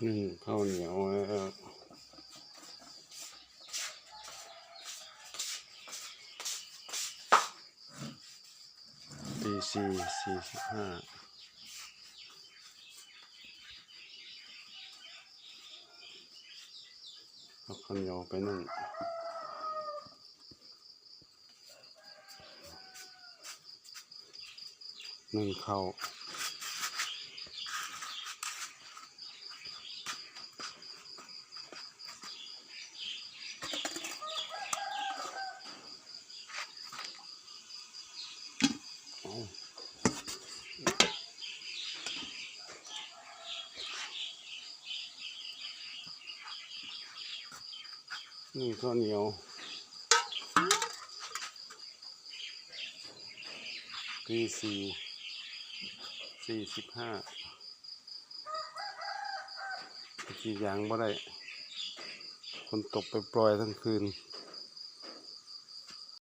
ໜຶ້ງເຂົ້າໜຽວແລ້ວ. ຕີສີ່ສີ່ສິບຫ້າ ເອົາເຂົ້າໜຽວໄປໜຶ້ງ. ໜຶ້ງເຂົ້າ. ໜຶ້ງເຂົ້າໜຽວ. ຕີສີ່ສີ່ສິບຫ້າ ຂີ່ຢາງບໍ່ໄດ້ ຝົນຕົກປລ່ອຍໆທັງຄືນ.